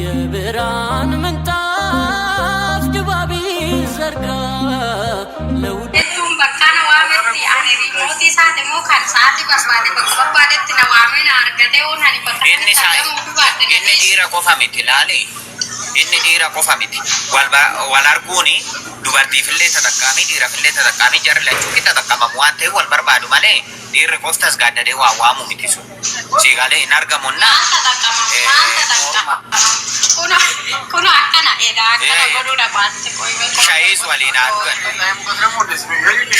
የብርሃን ምንጣፍ ድባብ ይዘርጋ ለውድ Jechuun bakka na waametti ani riimootii isaati immoo kan sa'aatii barbaade bakka barbaadetti na waamee na argatee waan ani bakka Inni sanatti isaa argamuu fi baadhe na inni dhiisu. dhiira qofa miti laali. Inni dhiira qofa miti. Wal ba- wal arguuni dubartiifillee tataqqaamii dhiirafillee tataqqaamii jarri lachuu qixa taqqamamu waan ta'eef wal barbaadu malee dhiirri qoftas gaaddadee waa waamu miti sun. Siigalee hin argamunnaa Maal tataqqama? Maal morma tataqqama? Kun kun akkana edha akkana godhuudha baatte qoyme shayiis waliin haa dhugan.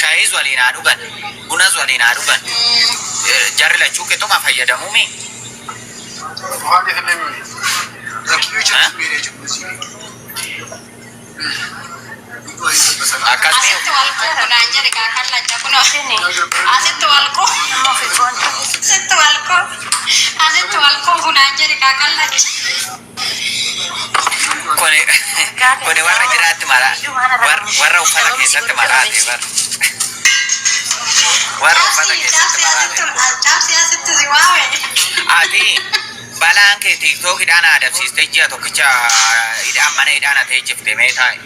Shayiis waliin haa dhugan. Bunas waliin haa dhugan. Jarri lachuu qixuma fayyadamuumi. Akkasumi Asitti wal quufu naan jedhe kaa kallacha kun Isin asitti wal quufu amma ofi boontu. asitti wal quufu asitti wal quufu naan jedhe kaa kallacha. kuni Ergaa kuni kennitaa warra jiraatti mara iyyuu waan arrabni warra uffata sababni si keessatti gochuu maraate dhabeessi. bar warra uffata Cabsi keessatti cabsi maraate. asitti cabsi asitti si waame. Ati balaan kee tiiktookiidhaan adabsiistee ji'a tokkicha hidhaan mana hidhaan ate jifte mee taa'e.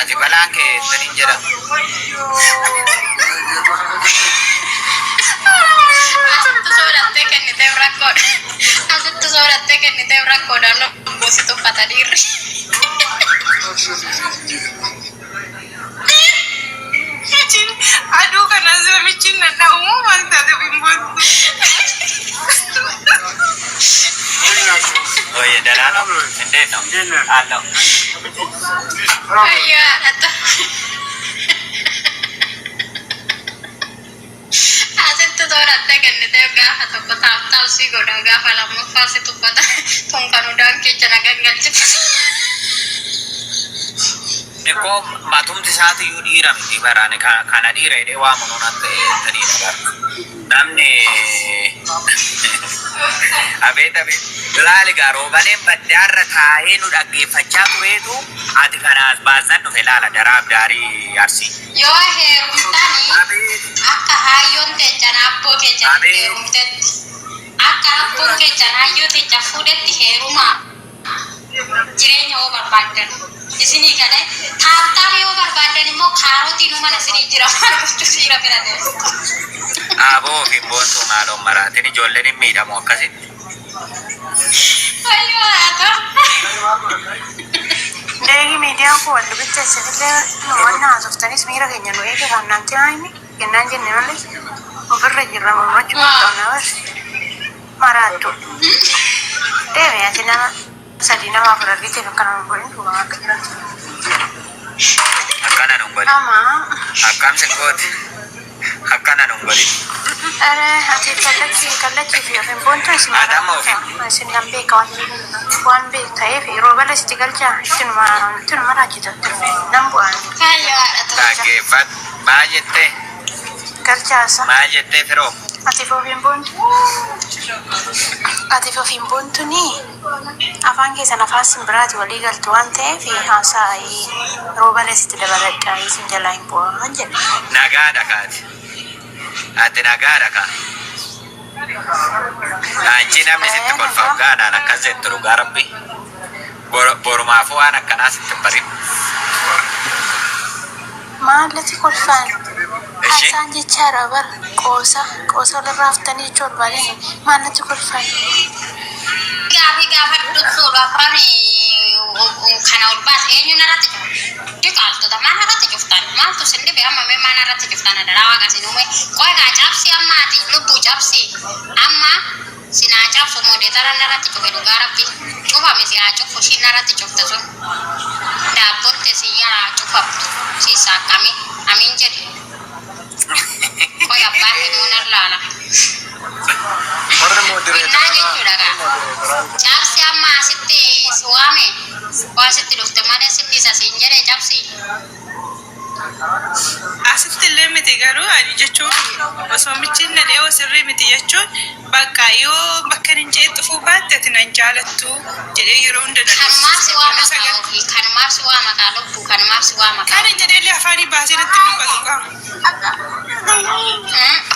Ati balaan kee saniin jedha. Asitti soodattee kenniteef rakkoodha. Asitti soodattee kenniteef rakkoodha. Lubbuu si tuffata dhiirri. Aduu kana namichi na dha'u maal taate bimboontu. Oye, ደህና ነው? እንዴት ነው? አለሁ። Ayyaa haadhata. Asitti soodattee kenniteef gaafa tokko taaptaap si godha gaafa lammaffaa si tuffata. Tun kan udaan keessa na gangalchite. እኮ matumti isaatiyyuu dhiira miti baraan kana dhiira jedhee waamu nuun ta'aniidha bara. Namni abeet abeet laali gaa roobaleen baddaarra taa'ee nu dhaggeeffachaa tureetu ati kanaas baasan dhufe laala daraaf daarii arsii. Yoo heerumtanii Abeet akka haayyoon teechan abboo keessanitti abeet heerumtetti akka abboon keessan haayyoo teechan fuudhetti heerumaa jireenya yoo barbaaddan isinii galee taaptaap yoo barbaaddan immoo kaarotiin mana isinii jira maal gochuu siira bira deemu. Aboo ofiin boontuu maaloon maraatiin ijoolleen hin miidhamu akkasitti. Wayyoo haadha. Deegi miidiyaan kun wal dubbicha isinillee nu wanna haasoftanis miira keenya nu eege kan naanti naayini jennaan jenne malee ofirra jirra mormachuu qabna bar maraattu. Deemi ati nama sadii nama afur argiteef akkana nu godhin dhugaa akka jiraatu. Akkana nun godhin. Ama Akkam sin gooti. Akkana nun godhin. ኧረ ati kallachii kallachii fi ofiin boontu isin Ati amma maraattu ofiin isin nan beeka waan waan beek ta'eef yeroo bala sitti galchaa ittinuma ittinuma raajita nan bu'aan Wayyoo haadha. Dhaggeeffadhu. Maal jettee? galchaasa. Maal jettee firoo? Ati ofiin boontu ati ofiin boontuni afaan keessan afaan simbiraati walii galtu waan ta'eef haasaa yeroo bala sitti dabaladha isin jalaa hin bu'aan jedhe. Nagaadha kaati. Ati nagaadha kaa. Anchi namni sitti kolfa Nagaa. gaadhaan akkas jettu dhugaa rabbi. Borumaafuu waan akkanaa sitti hin barin. Maallatti kolfaan Ishee haasaan jechaadha bar qoosa qoosa walirraa haftanii jechuu barbaadani maallatti kolfaan. Gaafii gaafa dhufsuudha afaan kana ol baas eenyu narratti cufa? Diqaaltota maal narratti cuftan? Maaltu isin dhibe amma mee maal narratti cuftan? Adaraa waaqa isin uume. Qoy gaa cabsi amma ati lubbuu cabsi amma sinaa cabsu moodeetara narratti cufe dhugaa rabbi cufame si haa cufu ishiin narratti cufte sun daabbotte si yaa cufamtu si saaqqami amiin jedhe. Qoy abbaa himuu nan laala. Warri Innaa modereetaraa jechuudha warri gaa. modereetaraa Cabsi amma asitti si waame waa asitti dhufte malee si dhiisa siin jedhe cabsi. Asitti illee miti garuu ani jechuun osoo michiin na dhiyoo sirrii miti jechuun bakka yoo bakka hin ceexxufuu baatte ati nan jaalattu jedhee yeroo hunda na Kanumaaf si doorsisa. waa Kana maqaa sagal ofii, kanumaaf si waa maqaa lubbuu, kanumaaf si waa maqaa. kana jedhee afaanii baasee natti dubbatu qaama.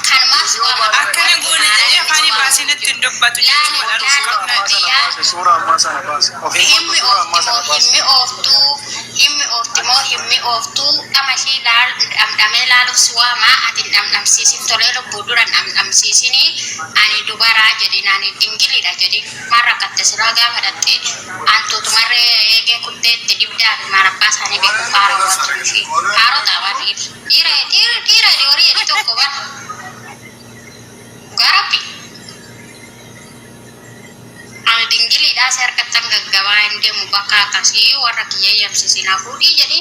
Kanumaaf si waa maqaa. Akkana goone jedhee afaanii baasee natti hin dubbatu jechuun wal arguu qabna. Sana baase suura ammaa sana baase. Ofiin boontu Himmi suura ammaa sana oofti moo baase. himmi ooftuu, himmi oofti moo himmi ooftuu, dhama ishee laal dhamdhamee laaluuf si waamaa ati hin dhamdhamsiisin tolee lubbuu dura hin dhamdhamsiisinii ani dubaraa jedhin ani dingiliidha jedhin maal rakkatte silaa gaafa dhatte antuutumarree eegee kutteetti dibdaa fi maal abbaa isaanii beeku faara wanti ishee haarota waan dhiira dhiira dhiira horii jedhi tokko bara garabbi. Ani dingiliidhaa si harkattan gaggabaa hin deemu bakka akkasii warra kiyya yamsisinaa fuudhii jedhi.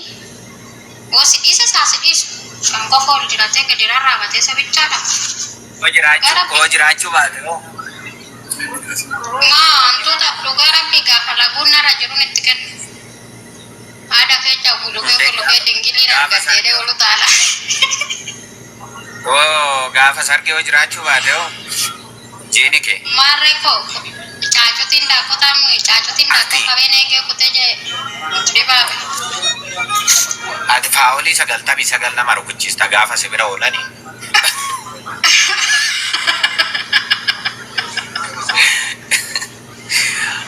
Yoo si dhiise isaa si dhiisu. Shan qofa ol diratee gadi rarraabatee sabichaadha. Hoo jiraachuu hoo jiraachuu baate hoo. Maa wantoota dhugaa rabbi gaafa laguun narra jiruun itti kennu. Haadha keessa gulufee gulufee dingiliin Gaafa argattee sargii olu taala. hoo gaafa sargii hoo jiraachuu baate hoo jiini kee. Maarree koo caacutiin daakkotaan caacutiin daakkoo Ati qabeen eegee kutee jee dhibaabe. Ati faawolii 99 nama rukuchiista gaafa si bira oolani.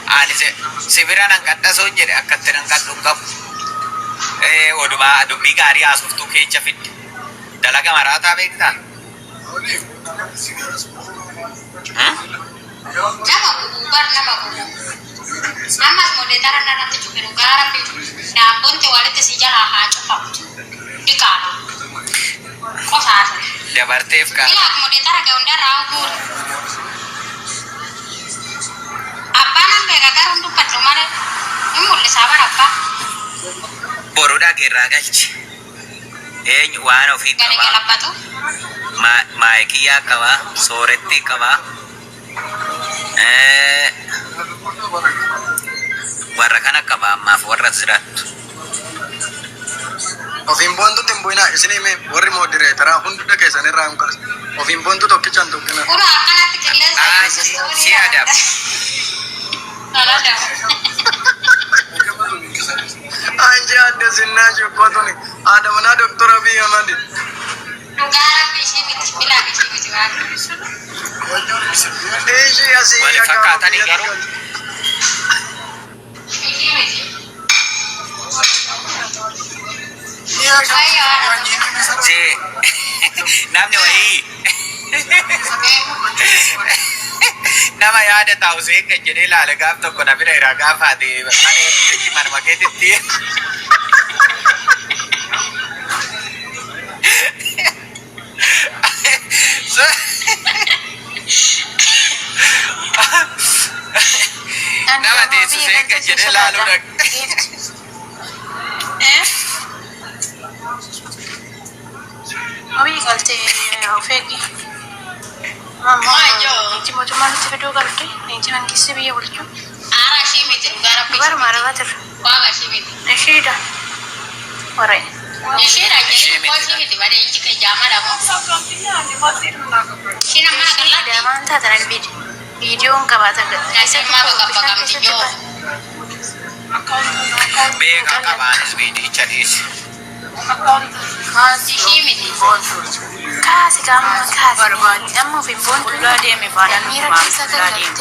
Ani si bira nan qadhasuun jedhe akkatti nan qadhu hin qabu. Odumaa dubbii gaarii haasoftuu keecha fidde. Dalaga maraataa beektaa? Hmm? Nama gubuu bar nama gubuu. Ammas modeetara narratti cufe dhugaa rabbi daabboon ta'e walitti si jalaa haa cufamtu. Diqaala. Qosaasa. Dabarteef kaa. Ilaaf modeetara kee hundarraa guuri. Abbaan an beeka garuu hin dubbadhu malee. Hin mul'isaa bara abbaa. Boru dhageerraa galchi. Eenyu waan ofii Gadi qabaa. galabbatu. Maayikiyyaa qabaa. Soorettii qabaa. Warra kana qaba ammaaf warra jiraattu. Ofiin boontutti hin bu'inaa isin hime warri moodireetaraa hunda keessan irraa hin kaasu. Ofiin boontu tokkicha hin tuqinaa. Kun akkanatti qilleensa Ah, si adab. Anji adde sinnaa shibboo tuni haadha manaa Doktor Abiy Ahmad. Dhugaa rabbi ishii miti bilaa ishii miti waan. Ishii asii Wal akka fakkaatanii biyyatti garuu. galti. Ishii miti. Wayyo haadha. Si namni wayii nama yaada taa'u seeqa jedhee ilaale gaaf tokko na bira jira gaafa ati mana eegsichi manuma keetitti. Ani Nama garuu teessu biyya seeqa galtee si jedhee ilaaluu sodaadha. dhaqe. Giifti. Biyya galtee of eegi. Maayyo. Niitii mootummaa nutti fiduu qabdi. Niitii mangistii biyya bulchu. Haara ishii miti dhugaa rabbi ishii Dubaruma miti. arabaa turre. Waaqa ishii miti. Ishiidha. Waree. Ishiidha Ishee jedhin koo miti ishii miti badee iji kee jaamaadha moo. Ishiin ammaa Ishiidha qallatti. waan taatan ani viidiyoon qabaatan keessatti Nasirmaa bakka bishaan baqamti keessatti joo. Beekaa qabaanis viidiyicha dhiisi. Ishii miti. Kaasi qaama kaasi. Amma ofiin boontu miira keessa galtee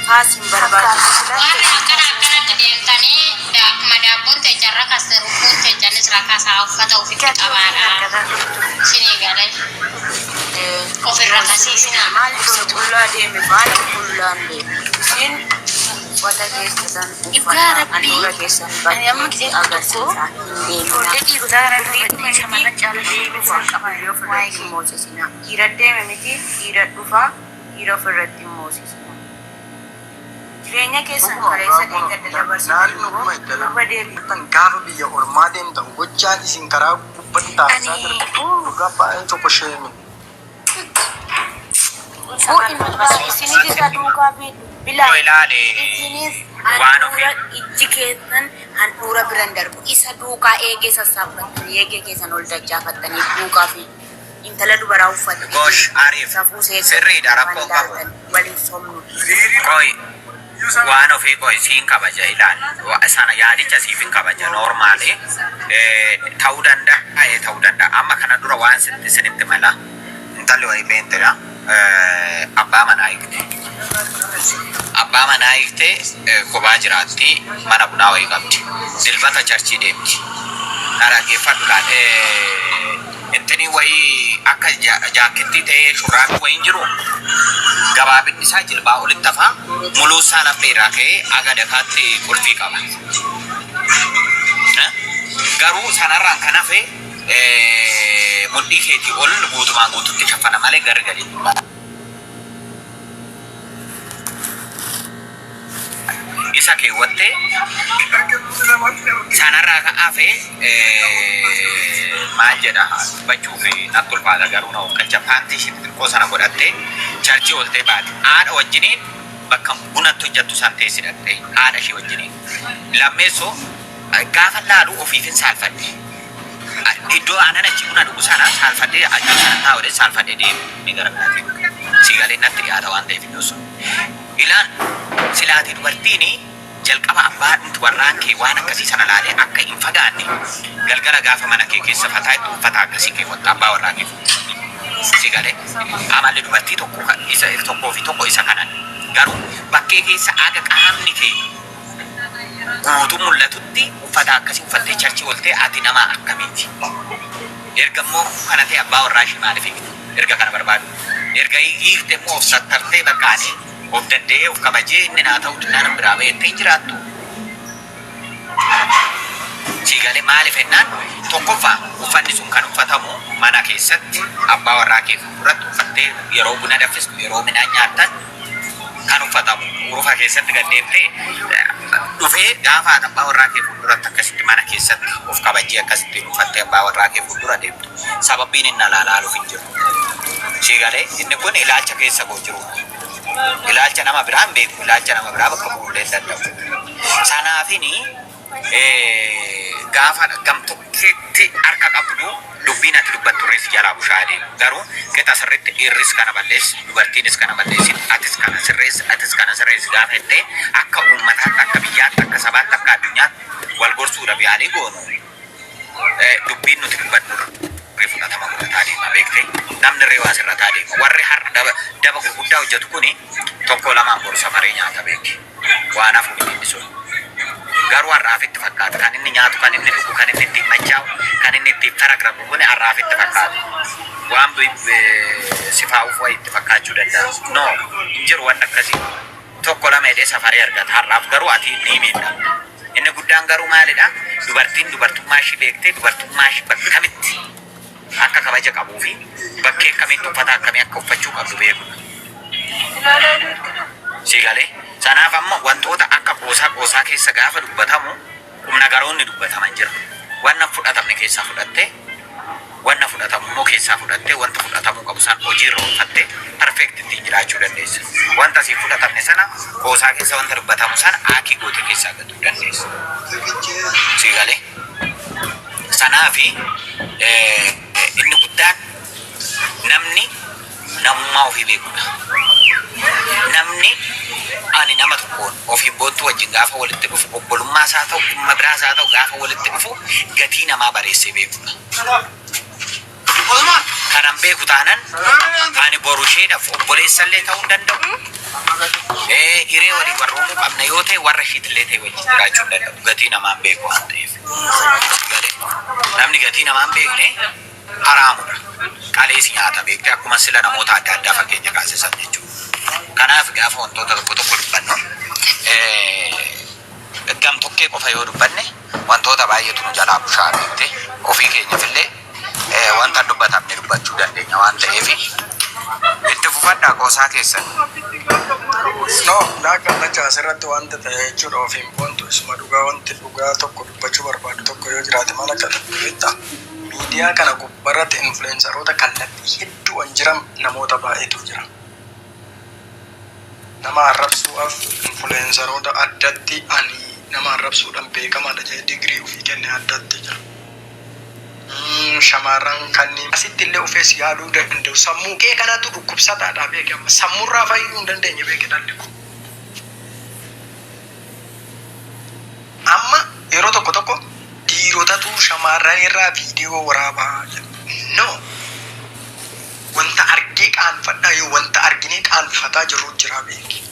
haftee fakkaatu Warri akkana akkanatti deemtanii akkuma daabboon teechan rakaste rukkuun teechanis rakasaa uffata ofitti gatii ofiin qabaadha. argataa turtu. Isinii galee ofirra kasiisinaa. Dhugaa rabbii ani amma gisee tokko ijoollee dhiirotaa kana dubbadhee shamarran caalaa isaan qaban waa'ee keenya. Dhiira deeme miti dhiira dhufaa dhiira ofirratti hin moosisina. Jireenya keessan kaleessa dheengadda dabarsitan Naannoo immoo dhuma itti durba deebi'u. Tan gaafa biyya ormaa deemtan gochaan isin karaa gubbatti taasisaa Ani jirtan dhugaa baay'ee tokko sheemi. Isinis isa duukaa bilaa Yoo ilaale isinis Waan ofii. Handhuura ijji keessan handhuura biran darbu. Isa duukaa eegee sassaabbattanii eegee keessan ol dachaafattanii duukaa fi intala dubaraa uffattanii Gosh, ariif safuu seeggatu sirriidha waan rakkoon qabu. ilaaltan waliin somnu dhiisa. Qoy waan ofii qoy siin kabaja ilaal. Sana yaadicha siif hin kabaja normally ta'uu danda'a, ta'uu danda'a. Amma kana dura waan sitti sinitti mala. Intalli wayii beentedha. Abbaa manaa hiikte. Abbaa manaa hiiktee kophaa jiraatti, mana bunaa wayii qabdi. Dilbata church deemti. Na dhaggeeffadhu laal. Intini wayii akka jaakettii ta'ee shurraabii wayiin jiru gabaabinni isaa jilbaa olitti hafaa, muluu isaa laphee irraa ka'ee aga dakaatti qulfii qaba. Garuu sanarraan kan hafe mudhii keetii ol guutumaan guututti shaffana malee garri gadi hin mul'atu. Isa keewwattee sanarraa kan hafe maal jedha dubbachuuf natti ulfaata, garuu na of paantii ishee xixiqqoo sana godhattee church ooltee baate. Haadha wajjiniin bakka bunatti hojjettu san teessi dhaqxee haadha ishee wajjiniin. Lammeessoo gaafa laalu ofiifin saalfadhe. Iddoo aanan achi buna dhugu sana saalfadhee iddoo sana taa'u saalfadhee deemee gara biraatiin. Siigalee natti dhiyaata waan ta'eef iddoo sun. Ilaan silaatii dubartiin jalqaba abbaa warraan kee waan akkasii sana laalee akka hin fagaanne galgala gaafa mana kee keessa fataa itti uffata akkasii keewwatta abbaa warraa kee fuuldura. Siigalee amalli dubartii tokko isa tokkoo fi tokko isa kanan. Garuu bakkee keessa aga qaamni kee guutuu mul'atutti uffata akkasii uffattee church ooltee ati nama akkamiiti? Erga immoo kana ta'e abbaa warraa ishee maaliif hiikte? Erga kana barbaadu. Erga hiikte immoo of sattartee bakkaanii of danda'ee of kabajee inni naa ta'u dinnaan biraa ba'ettee hin jiraattu. Siigalee maaliif jennaan, tokkoffaa uffanni sun kan uffatamu mana keessatti abbaa warraa kee fuulduratti uffattee yeroo buna danfistu, yeroo midhaan nyaattan kan uffatamu. Urufa keessatti gad deemtee dhufee gaafa ati abbaa warraa kee fuulduratti akkasitti mana keessatti of kabajjee akkasitti uffattee abbaa warraa kee fuuldura deemtu sababbiin inni alaa laaluuf hin jiru. Siigalee inni kun ilaalcha keessa koo jiru. Ilaalcha nama biraa hin beeku. Ilaalcha nama biraa bakka bu'uu hin danda'u. Sanaafini gaafa gamtokkeetti harka qabdu dubbiin ati dubbattu irrees jalaa bushaa deemu. Garuu qixa sirriitti dhiirris kana balleessi, dubartiinis kana balleessi, atis kana sirreessi, atis kana sirreessi gaafa jettee akka uummataatti, akka biyyaatti, akka sabaatti, akka addunyaatti wal gorsuudhaaf yaalii goonu, dubbiin nuti dubbannu irree fudhatama godhataa deema beektee, namni irree waa sirrataa deema. Warri har'a daba daba gurguddaa hojjetu kuni tokko lamaan boru safaree nyaata beeki. Waan hafu miti inni sun. Garuu har'aafitti fakkaata. Kan inni nyaatu, kan inni dhugu, kan inni ittiin machaa'u, kan inni ittiin faragragu kun har'aafitti fakkaata. Waan sifaa'uuf wayi itti fakkaachuu danda'a. No, hin jiru wanni akkasii. Tokko lama jedhee safaree argata. Har'aaf garuu ati ni miidhamta. Inni guddaan garuu maalidha? Dubartiin dubartummaa ishii beektee dubartummaa ishii bakka kamitti akka kabaja qabuu fi bakkee akkamitti uffata akkamii akka uffachuu qabdu beekudha. Siigalee sanaaf amma wantoota akka qoosaa qoosaa keessa gaafa dubbatamu humna garoonni dubbataman jira. Wanna fudhatamne keessaa fudhattee, wanna fudhatamu immoo keessaa fudhattee, wanta fudhatamuu qabu san hojiirra oolfattee perfect ittiin jiraachuu dandeessa. Wanta siin fudhatamne sana qoosaa keessa wanta dubbatamu sana aakii goote keessaa gatuu dandeessa. Siigalee sanaafi inni guddaan namni namummaa ofii beekudha. Namni ani nama tokkoon ofiin boontuu wajjin gaafa walitti dhufu, obbolummaa isaa ta'u, dhimma biraa isaa ta'u, gaafa walitti dhufu gatii namaa bareessee beekudha. Kanan beeku taanan ani boru isheedhaaf obboleessallee ta'uu hin danda'u. Hiree walii warroomuu qabna yoo ta'e warra ishiitillee ta'e wajjin jiraachuu hin danda'u. Gatii namaa hin beeku waan ta'eef. Namni gatii namaa hin beekne haraamudha. Qaleesi nyaata beekte, akkuma sila namoota adda addaa fakkeenya kaasisan jechuudha. Kanaaf gaafa wantoota tokko tokko dubbannu gam tokkee qofa yoo dubbanne wantoota baay'eetu nu jalaa bushaa beekte, ofii keenyafillee wanta hin dubbatamne dubbachuu dandeenya waan ta'eef itti fufadhaa qoosaa keessan. No, laa kallacha asirratti wanta ta'e jechuudha ofiin boontu isuma dhugaa wanti dhugaa tokko dubbachuu barbaadu tokko yoo jiraate maal akka ta'e beektaa? Miidiyaa kana gubbaarratti influenceroota kallattii hedduun jiran namoota baay'eetu jira. Nama arrabsuudhaaf influenceroota addatti ani nama arrabsuudhaan beekamaadha jedhee digirii ofii kenne addatti jira. Shamarran kanneen asitti illee ofees yaaluu danda'u. Sammuu kee kanatu dhukkubsataadha beeke amma. Sammuurraa fayyuu hin dandeenye beeke dhalli kun. Amma yeroo tokko tokko dhiirotatu shamarran irraa viidiyoo waraabaa jedhu. No! Wanta argee qaanfadhaa yoo wanta arginee qaanfataa jirru jira beeki.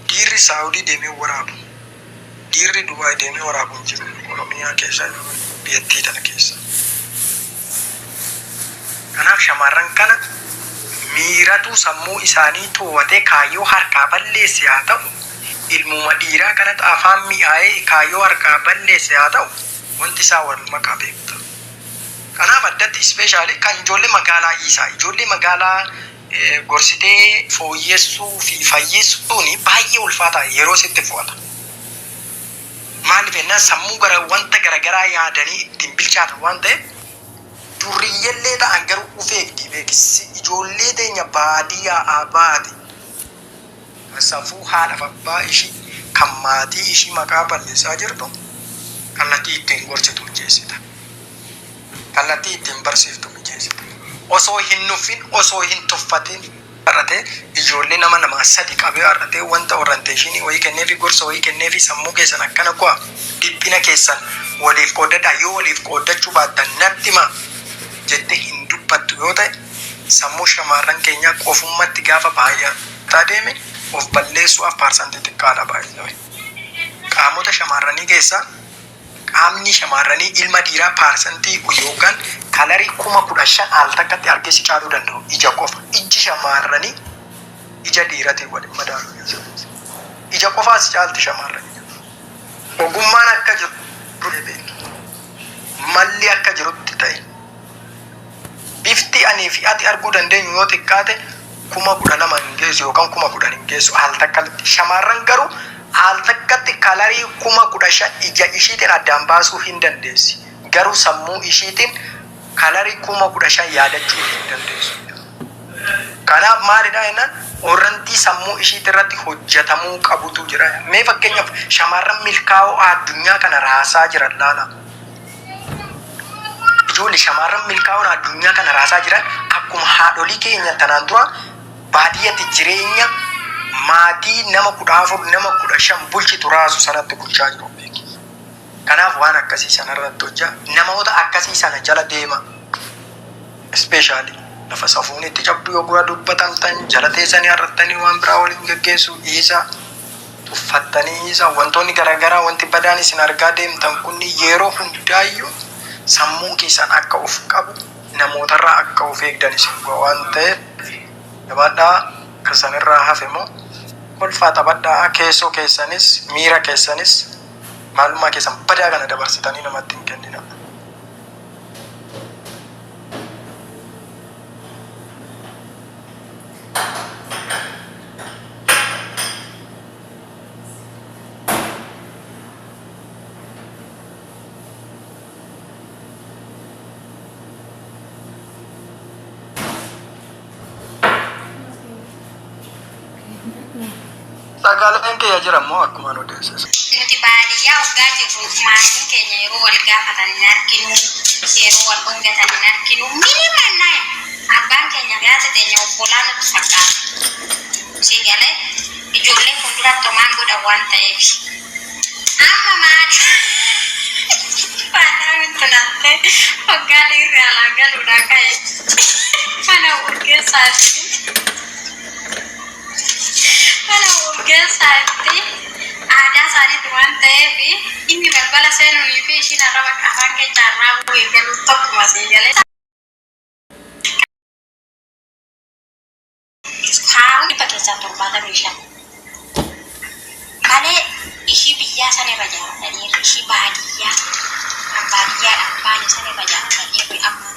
Dhiirri Saawudii deemee waraabu, dhiirri Dubaay deemee waraabu hin jiru Oromiyaa keessa, biyyattii tana keessa. Kanaaf shamarran kana miiratu sammuu isaanii to'atee kaayyoo harkaa balleesse haa ta'u, ilmuma dhiiraa kanatti afaan mi'aayee kaayyoo harkaa balleesse haa ta'u, wanti isaa wal makaa beekta. Kanaaf addatti especially kan ijoollee magaalaa dhiisaa. Ijoollee magaalaa gorsitee fooyyessuu fi fayyisuun baay'ee ulfaataa yeroo sitti fudhata. Maaliif jennaan sammuu gara wanta garagaraa yaadanii ittiin bilchaatan waan ta'eef, durriyyellee ta'an garuu uf eegdi beekisi. Ijoollee teenya baadiyyaa baate kan safuu haadhaaf abbaa ishii, kan maatii ishii maqaa balleessaa jirtu, kallattii ittiin gorsitu mijeessita. Kallattii ittiin barsiiftu mijeessita. Osoo hin nuffin, osoo hin tuffatin har'atee ijoollee nama namaa sadi qabee har'atee wanta orientation wayii kenneefi, gorsa wayii kenneefi, sammuu keessan akkana go'a, dhiphina keessan waliif qooddadhaa, yoo waliif qooddachuu baattan natti himaa jettee hin dubbattu yoo ta'e, sammuu shamarran keenyaa qofummatti gaafa baay'ataa deeme of balleessuudhaaf percentii xiqqaadha baay'ee. Qaamota shamarranii keessaa qaamni shamarranii ilma dhiiraa percentii yookaan colorii 15,000 al takkatti argee si caaluu danda'u ija qofa. Ijji shamarranii ija dhiiratiin waliin madaalu. Ija qofaa si caalti shamarranii. Ogummaan akka jiru beeki. Malli akka jirutti ta'e. Bifti anii fi ati arguu dandeenyu yoo xiqqaate 12,000 hin geessu yookaan 10,000 hin geessu al takkatti. Shamarran garuu al takkatti colorii 15,000 ija ishiitiin addaan baasuu hin dandeessi. Garuu sammuu ishiitiin colorii 15,000 yaadachuu hin dandeessu. Kanaaf maalidha jennaan orrantii sammuu ishiitii irratti hojjetamuu qabutu jira. Mee fakkeenyaaf shamarran milkaa'oo addunyaa kana raasaa jiran laala. Ijoollee shamarran milkaa'oon addunyaa kana raasaa jiran akkuma haadholii keenya tanaan dura baadiyyatti jireenya maatii nama 14, nama 15 bulchitu raasu sanatti bulchaa jiru beeki. Kanaaf waan akkasii sanarratti hojjaa, namoota akkasii sana jala deema. Especially lafa safuun itti cabdu yoo gura dubbatamtan jala teessanii har'attanii waan biraa waliin geggeessu dhiisa. Tuffattanii dhiisa. Wantoonni garaagaraa, wanti badaan isin argaa deemtan kun yeroo hundaayyuu sammuun keessan akka of qabu, namootarraa akka of eegdan isin godha waan ta'eef jabaadhaa. Kan sanirraa hafe immoo kolfaa taphadhaa. Keessoo keessanis, miira keessanis, maalummaa keessan badaa kana dabarsitanii namatti hin kennina. Sagaleen kiyya jira immoo akkuma nu deessisa. Nuti baadiyyaa waggaa jirru maatiin keenya yeroo wal gaafatan hin arginu, yeroo wal dhungatan hin arginu. Minimum nine. Abbaan keenya fi teenya obbolaa nutti fakkaata. Si galee ijoollee fuulduratti homaan godhan waan ta'eef. Amma maali? Faanaa tunattee waggaa dhiirri alaa galuudhaa ka'e. Mana urgeessaatti. Mana urgeessaatti aadaa isaaniitti waan ta'eef inni balbala seenuunii fi ishiin arraba afaan keessa arraabuu eegalu tokkuma sii galee. Faaruun 75% malee ishii biyyaa san irra jaalataniiru, ishii baadiyyaa kan baadiyyaadhaan baane san irra jaalataniiru amma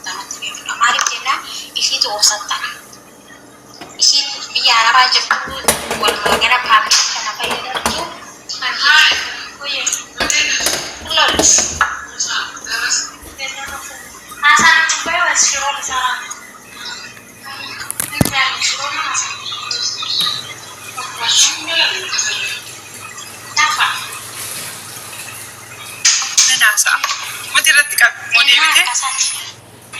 namatti beekudha. Maaliif jennaan ishiitu of sattara. Ishiin biyya arabaa jirtu walumaa gara public kana fayyadamtu kan lol. Haasaan irratti qabdi moo Ilmaa deebite? akkasaati.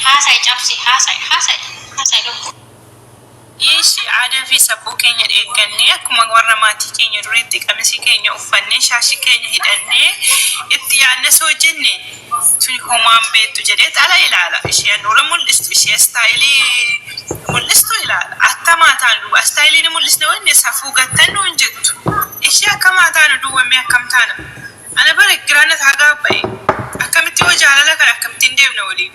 Haasa'i cabsi haasa'i haasa'i haasa'i lubbuu. Yeeshi aadaa fi safuu keenya eeggannee akkuma warra maatii keenya duriitti qamisii keenya uffannee shaashii keenya hidhannee itti yaadne soo jenne tuni homaan beektu jedhee xala ilaala. Ishee handhuura mul'istu, ishee style mul'istu ilaala. Attamaa taanu duwwa style ni mul'isne wanni safuu gattan nuun jettu. Ishee akkamaa taanu duwwamee akkam taana? Ana bara giraana taagaa ba'e. Akkamitti yoo jaalala kana akkamittiin deemna waliin?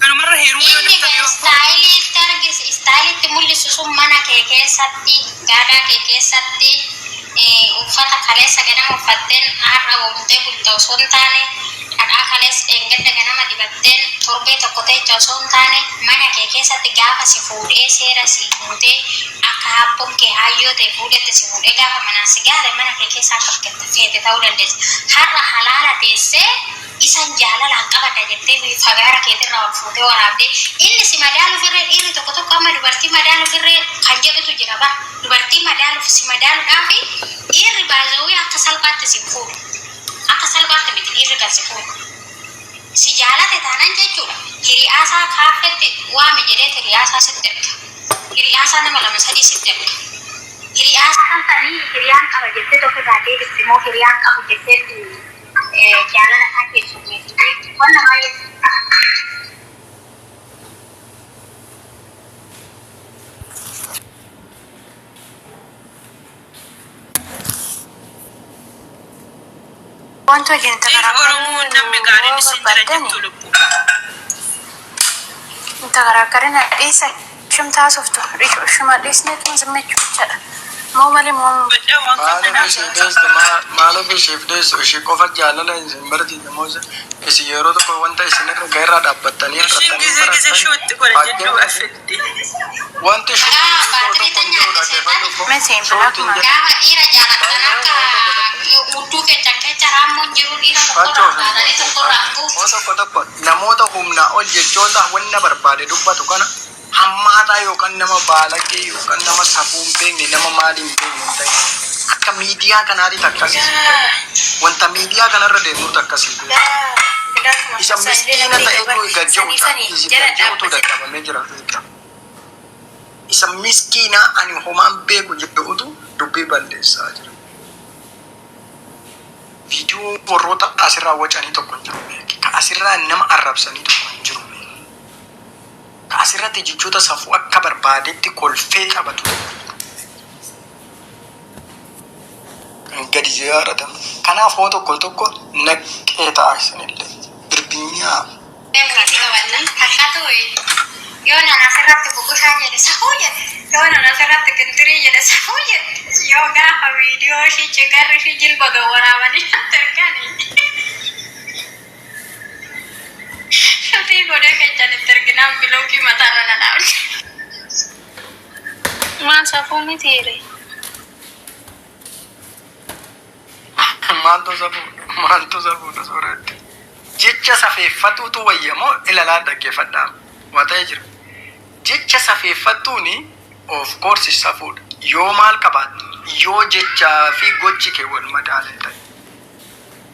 Kanumarra heerumuu yoo Inni natti kan yoo style itti argis style itti mul'isu sun mana kee keessatti gaadaa kee keessatti uffata kaleessa ganama uffatteen har'a oomtee bulta osoo hin taane, dhadhaa kaleessa dheengadda ganama dibatteen torbee tokko teecha osoo hin taane, mana kee keessatti gaafa si fuudhee seera si guutee akka habboon kee haayyoo ta'e fuudhetti si fuudhee gaafa manaan si gaale mana kee keessa akka feete ta'uu dandeessa. Har'a halaala teessee isan jaalalaan qabadha jettee fagaara keetirraa ol fuutee waraabdee inni si madaaluuf irree dhiirri tokko tokko amma dubartii madaaluuf irree kan jedhutu jira bara dubartii madaaluuf si madaaluudhaaf dhiirri baazawii akka salphaatti si fuudhu, akka salphaatti miti dhiirri kan si fuudhu. Si jaalate taanan jechuudha hiriyaasaa kaaffetti waame jedhee hiriyaasaa sitti erga, hiriyaasaa nama lama sadii sitti erga. Hiriyaasaa kan sanii hiriyaan qaba jettee tokko irraa deebiste moo hiriyaan qabu jettee jaalala isaa keessummeessitee wanna baay'ee. Wanti hojiin Dhiirri Oromoo namni takaraakkaruu gaariin isin jira barbaadani jettu lubbuu. Takaraakkarina dhiisa shimtaa softu shuma dhiisneetu zimmechuu jechaadha. Moo malee moo Badhaa waan Maaliif kanaa. isheef deesse? Maaliif isheef deesse? Ishee qofa jaalala isin barsiise moo isin yeroo tokko wanta isinirra ga'erraa dhaabbattanii Ishiin har'attanii gizee gizee barattan shootti godha jechuu fakkeenyaaf affetti. wanti Gaafa shuutii baatirii tokko hin jiru tan dhaggeeffadhu nyaachisee ko miti shuutiin bilaakuma jedhu gaafa dhiira jaalatan baay'ee akka waan tokko tokko hudduu kecha kecha raammoon jiru dhiira tokkorraa faccoof hin baatanii tokkorraa Waan buufu. tokko tokko namoota humnaa ol jechoota wanna barbaade dubbatu kana hammaataa yookaan nama baalagee yookaan nama safuu hin beekne, nama maalii hin beekne hin ta'in. Akka miidiyaa kanaatiif akkasii siif kenna. Wanta miidiyaa kanarra deemnuutu akkasii beeka. Isa miskiina ta'etu gad jedhutu dadhabamee jira beeka. Isa miskiinaa ani homaan beeku jedhutu dubbii balleessaa jira. Viidiyoo warroota asirraa wacanii tokko hin jiru beeki. Ka asirraa nama arrabsanii tokko hin jiru beeki. Ka asirratti jechoota safuu akka barbaadetti kolfee taphatu tokko hin jiru. Kan gadi ziyaaratan. Kanaaf hoo tokko tokko naqee ta'a isinillee. Birbinyaa. Deemurratti qabanna. Takkaatu yoo nan asirratti buqushaa jedhe safuu jedhe. Yoo nan asirratti kintirii jedhe safuu jedhe. Yoo gaafa viidiyoo ishii cigarri ishii jilba gawwaraabanii natti erganii. Shutii godhee keechan itti erginaan block mataarra na dhaabde. Maal safuu miti re? Maaltu safuudha? Maaltu safuudha sooratti? Jecha safeeffatuutu wayya moo ilalaa dhaggeeffadhaa? Waa ta'ee jira. Jecha safeeffattuuni of course safuudha. Yoo maal qabaatte? Yoo jechaa fi gochi kee wal madaalan ta'e.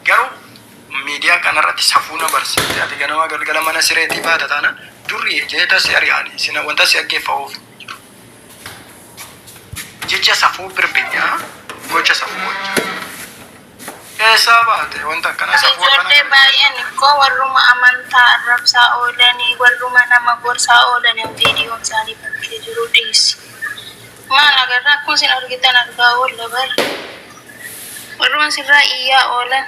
Garuu miidiyaa kanarratti safuu na barsiifte, ati ganama galgala mana sireetii baata taanaan durri jeeta si ari'anii sina wanta si aggeeffa oofu hin jiru. Jecha safuu birbinyaa gocha safuu hojjaa. Eessaa baate wanta akkanaa safuu akkanaa Ijoollee kana? baay'een ikkoo warruma amantaa arrabsaa oolanii warruma nama gorsaa oolanii viidiyoon isaanii bakkee jiru dhiisi. Maal agarra akkuma isin argitan argaa oolla bar. Warruma sirraa iyyaa oolan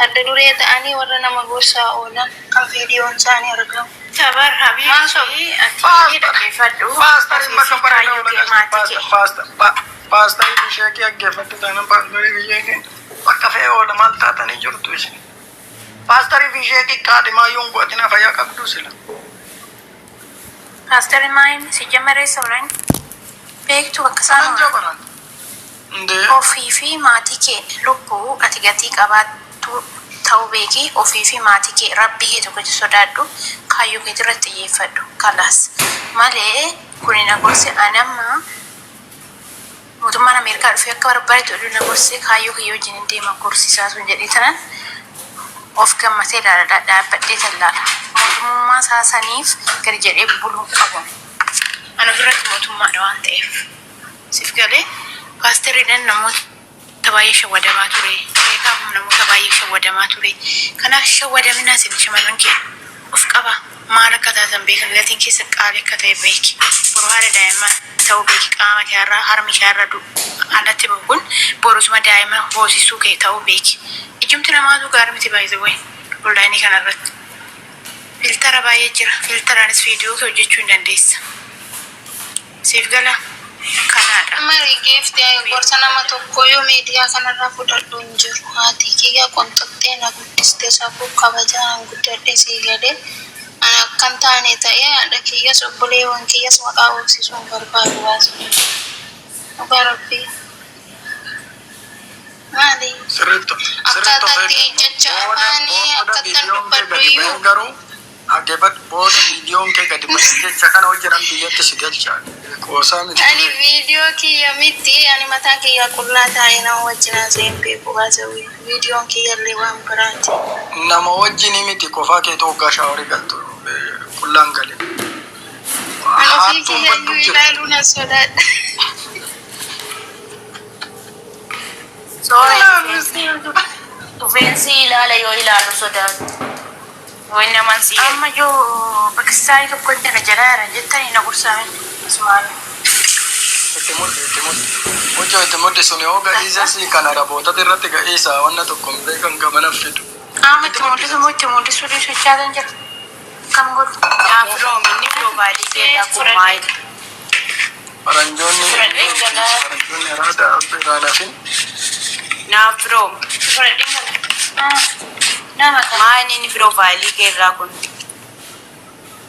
adda duree ta'anii warra nama gorsaa oolan kan viidiyoon isaanii argamu. Tabar Maal sobu? habiibti ati Paastar dhaggeeffadhu paastarii ofii bakka fi bareedaa kaayyoo oola kee galti maatii kee. paastar paastarii fi sheekii dhaggeeffadhu taanaan paastarii fi sheekiin bakka fe'ee oola maal taatanii jirtu isin. Paastarii fi sheekii kaadhimaa yoon godhatina fayyaa qabdu sila. Paastarri maayin si jamaree oolan beektu bakka isaan Kanan oolan. jabaran. Indee Ofii fi maatii kee lubbuu ati gatii qabaattu ta'uu beeki, ofii fi maatii kee rabbii kee tokkicha sodaadhu, kaayyoo keetii irratti xiyyeeffadhu kalaas malee kuni na gorse. Ani amma mootummaan Ameerikaa dhufee akka barbaadetti oduu na gorsee kaayyoo kiyya wajjin hin deema gorsisaa sun jedhee tanan. Of gammatee ilaala dhaabbadhee tallaala. Mootummaa isaa saniif gadi jedhee buluu qabu. Ani ofirratti mootummaadha waan ta'eef. Siif galee paasteriidhaan namoota baay'ee shawwadamaa ture. Beekaaf namoota baay'ee shawwadamaa ture. Kanaaf shawwadaminaa isin shamarran keenya of qaba. Maal akka taatan beeka, gatiin keessa qaalii akka ta'e beeki. Boru haadha daa'immaa ta'uu beeki, qaama kee irraa harmi kee irra alatti bahu kun borusuma daa'ima hoosisuu kee ta'uu beeki. Ijumti namaatu gaarii miti, by the way, online kanarratti. Filter baay'ee jira. Filteraanis viidiyoo kee hojjechuu hin dandeessa. Siif gala kanaadha. Mari giifti, gorsa nama tokko yoo miidiyaa kanarraa fudhadhu hin jiru. Haati kiyya qonxoxxee na guddiste, safuu kabajaan guddadhe, sii galee. Ani akkan taane ta'ee haadha kiyyas obboleewwan kiyyas maqaa hoksisuu hin barbaadu baasu. Dhugaa Rabbii. Maali? Sirriitti sirriitti of Akkaataa itti eeggannu. jecha Booda afaanii booda akkattan viidiyoon kee dubbadhu gadi iyyuu ba'ee, garuu dhaggeeffadhu, booda viidiyoon kee gadi ba'ee jecha kana hojjetan biyyatti si galcha. Qoosaa miti. Ani viidiyoo kiyya miti, ani mataa kiyya qullaa taa'ee nama wajjin haasa'ee hin beeku baasawwi. Viidiyoon kiyya illee waan biraati. Nama wajjin miti, qofaa keetu hoggaa shower galtu qullaan gale. Ani ofii Haattuun kiyya badduu iyyuu jira. ilaaluu na sodaadha. Soora, rifeensi ilaala yoo ilaalu sodaatu. Waan naman si Amma yoo bakkisaanii tokko jala jalaa jira jettanii na gorsaame asumaan. Itti muddi, itti muddi. Mucoo, itti muddi. Sun yoo ga'iisa si kan arabootatti irratti ga'iisa wanna tokko hin beekan gamana fidu. Qaama itti mul'isu moo itti mul'isuu dhiisuu jechaatan jira. Kam godhu? Naa firoom, inni profile keerraa kun maalidha? Faranjoonni Fudhadheen galaa. Faranjoonni araada biraan hafin. Naa firoom. Fudhadheen galaa. Nama kana. Maal inni profile keerraa kun?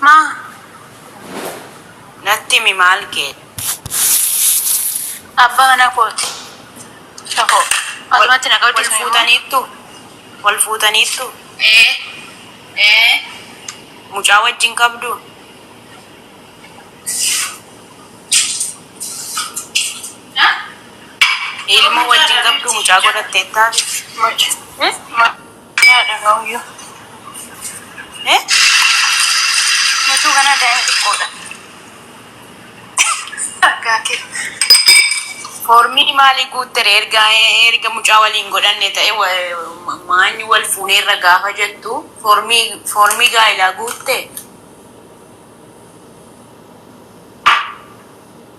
Maa? Natti himi, maal kee? Abbaa mana kooti. Shafoo. Asumatti na Wal qabdi sun immoo. fuutaniittu? Wal fuutaniittu? Ee. Ee. Mucaa wajjin qabdu? Ha? Ilmoo wajjin qabdu, mucaa godhatteettaa? Mucha. Muchaadha ga'uyyuu. Eh? Mucuu kana daa'ima xiqqoodha. Argaa kee. Foormii maalii guuttere? Erga mucaa waliin godhanne ta'e maanyi wal fuuneerra gaafa jettu foormii gaa'elaa guutte?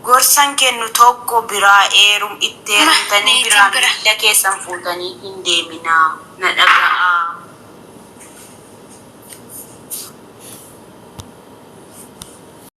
Gorsan kennu tokko biraa eerum itti Ma heerumtanii niitiin biraa bira. Miila keessan fuutanii hin deeminaa, na dhaga'aa.